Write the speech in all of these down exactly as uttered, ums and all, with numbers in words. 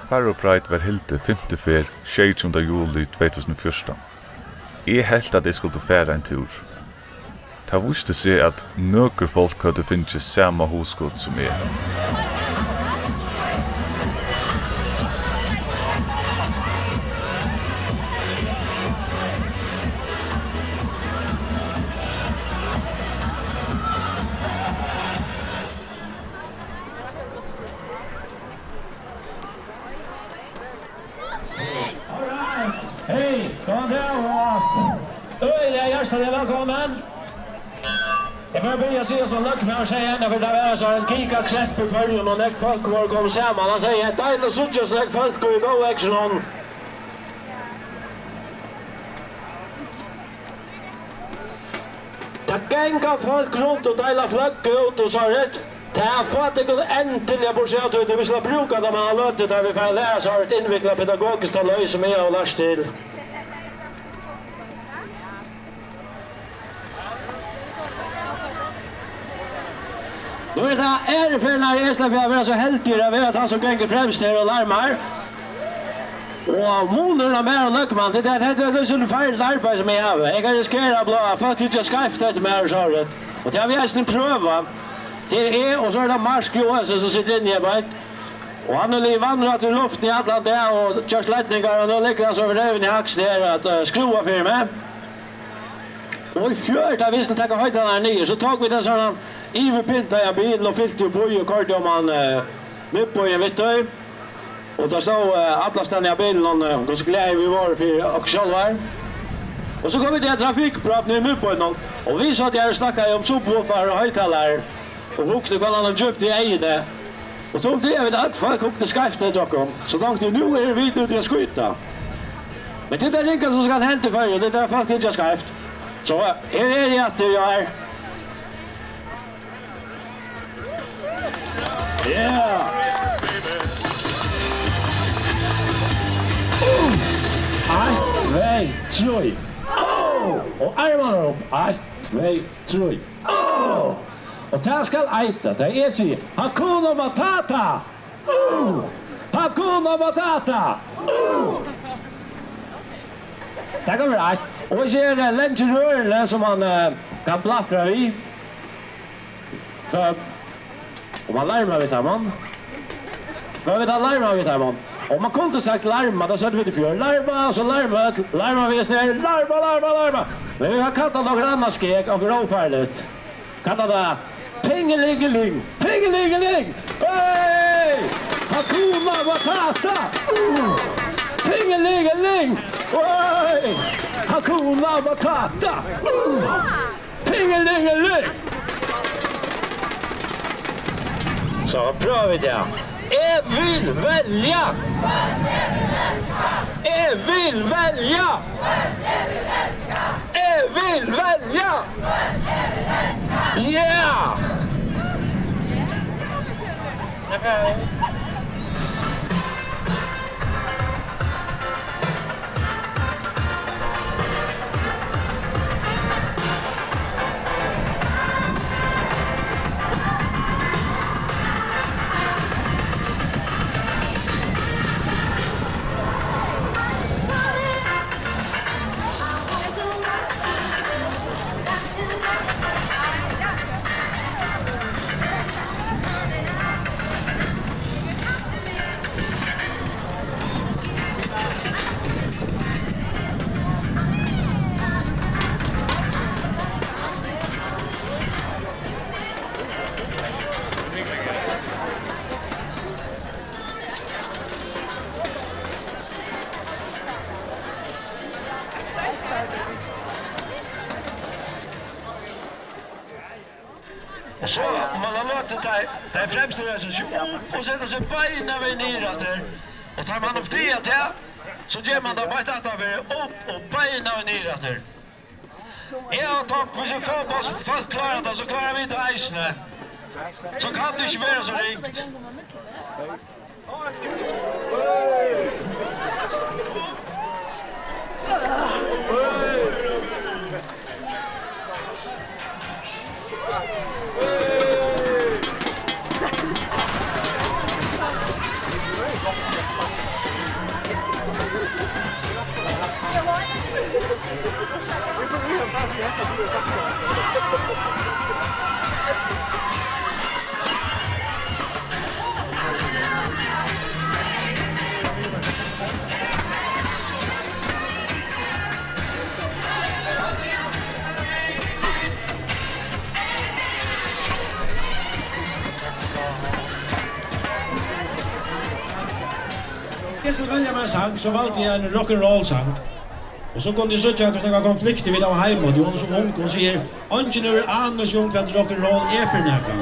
Farvo Pride var hildið fimtu ferð sjeyogtjúgunda juli tvey túsund og fjúrtan. Eg helt, at eg skuldi fara ein túr. Tað vísti seg, at nøkur fólk høvdu fingið sama hugskot sum eg. All right. Hey, góðan dag og øgiliga hjartaliga vælkomin. Eg fari at byrja at siga, sum løgmaður segði, henda ferð, tað var so ein gigakrepp í Føroyum, og nógv fólk vóru komin saman. Hann segði, at deiligt at síggja so nógv fólk í góða veðrinum. Tað ganga fólk runt og deila fløgg út og so reytt. Tað fáa tykkum endiliga burtur av tí, tí vit skulu brúka tað, men á løtu, tá vit fara at læra so reytt innviklað pedagogiskt tað løg, sum eg havi lært til. Nú er tað aðru ferðina, eg sleppi at vera so heldigur at vera tann, sum gongur fremst her og larmar. Og munurin á mær og løgmann, tað er, at hetta er eitt sindur farligt arbeiði, sum eg havi. Eg kann risikera at blíva, at fólk hyggja skeivt eftir mær og so reytt. Og tað havi eg eisini prøvað. Tað er eg, og so er tað Mark Johansen, sum situr inni her beint. Og hann er líka vandrættur í luftini í allan dag og gjørt leidningar, og nú liggur hann so við reyvina í hægst her at, eh, skrúva fyri meg. Og í fjør, tá vit skulu taka hoytalaran niður, so tóku vit ein sovorðnan yvirpyntaðan bil og fyltu uppí og koyrdu oman, eh, miðbýin við tí. Og tað stóð, eh, allastaðni á bilinum, eh, hvussu glaðir vit vóru fyri okkum sjálvar. Og so komu vit til ein trafikkpropp niðri í miðbýnum, og vit sótu har og snakkaðu um subwoofer og hoytalarar, og hugdu hvønn annan djúpt í eyguni. Og so um tað, vit øll fólk hugdu skeivt eftir okkum, so tonkti eg, nú eru vit úti at skýta. Men tað er tað ringasta, sum kann henda í Føroyum, tað er, at fólk hyggja skeivt. So her eri eg aftur, eg eri. Yeah! Eitt, tvey, trý. Oh! Og armarnar upp. Eitt, tvey, trý. Oh! Og tað skal eita, tá eg sigi, Hakuna Matata! Uh! Hakuna Matata! Uh! Tað kann vera eitt. Og eg sigi, eh, langi rørini, sum mann, eh, kann blafra við. So, og mann larmar við teimum. So vit hava larmað við teimum. Og mann kundi sagt larma, tað søgdu vit í fjør. Larma, so larma, larma við oss her. Larma, larma, larma. Men vit hava kallað okkurt annað skeg, okkurt ófarligt. Kalla tað Tingelingeling, tingelingeling. Hey! Hakuna Matata. Uh! Tingelingeling. Hey! Hakuna Matata. Uh! Tingelingeling. So, prøva vit tað. Eg vil velja. Eg vil velja. Eg vil velja. Ja. Og so, um mann hevur latið teir, teir fremstu reisa seg upp og seta seg beinanvegin niður aftur, og tá mann uppdagar tað, so ger mann tað beint aftanfyri, upp og beinanvegin niður aftur. Eg havi tonkt, hvis eg fái bara fólk klára tað, so klára vit tað eisini. So kann tað ikki vera so ringt. Eg skal velja mær ein sang, so valdi eg ein rock'n'roll-sang. Og so kundi eg síggja, hvussu nógvar konfliktir vit hava heima, tí hon er so ung, hon sigur, "Eingin hevur anilsi um, hvat rock'n'roll er fyri nakað."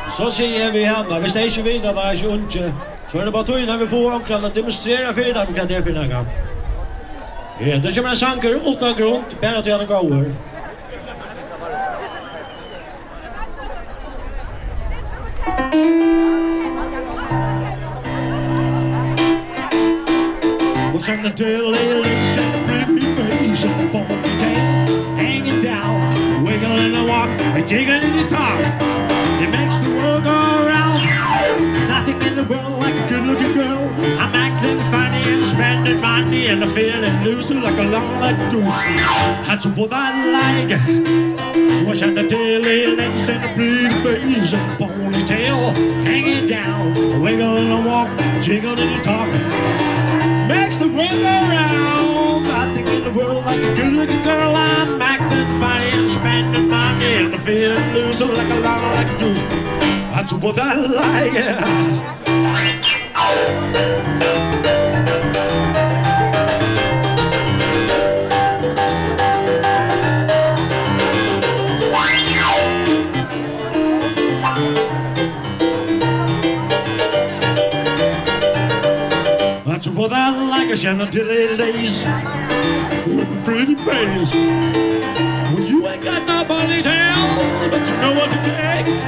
Og so sigi eg við hana, "Viss tey ikki vita tað, hesi ungu, so er tað bara tíðin, at vit fáa onkran at demonstrera fyri teimum, hvat tað er fyri nakað." Ja, tað kemur ein sangur uttan grund, bara tí hann er góður. What's on the tail, lace and a pretty face and a ponytail hanging down, wiggle in the walk, a jiggle in the talk. It makes the world go round. Nothing in the world like a good-looking girl. I'm acting funny and spending money and I'm feeling loose like a long-legged goose. That's what I like. What's on the tail, lace and a pretty face and a ponytail hanging down, wiggle in the walk, jiggle in the talk. Makes the world go round. Nothing in the world like a good-looking girl. I'm acting funny and spending money and I'm feeling loose like a long-legged goose. That's what I like. That's what I like, a Chantilly lace with a pretty face. Well, you ain't got no ponytail, but you know what it takes.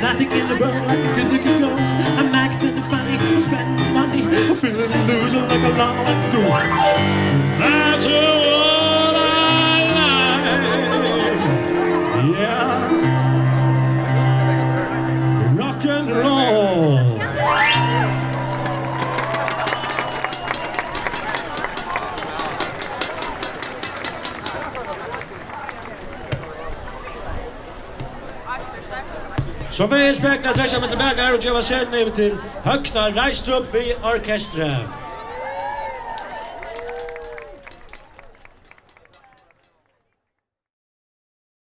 Nothing in the world like a good-looking girl. I'm acting funny, I'm spending money, I'm feeling loose like a long-legged goose. That's what I like. Yeah. Rock and roll. So fari eg at trekkja meg tilbaka her og geva scenuna yvir til Høgna Reistrup við orkestri.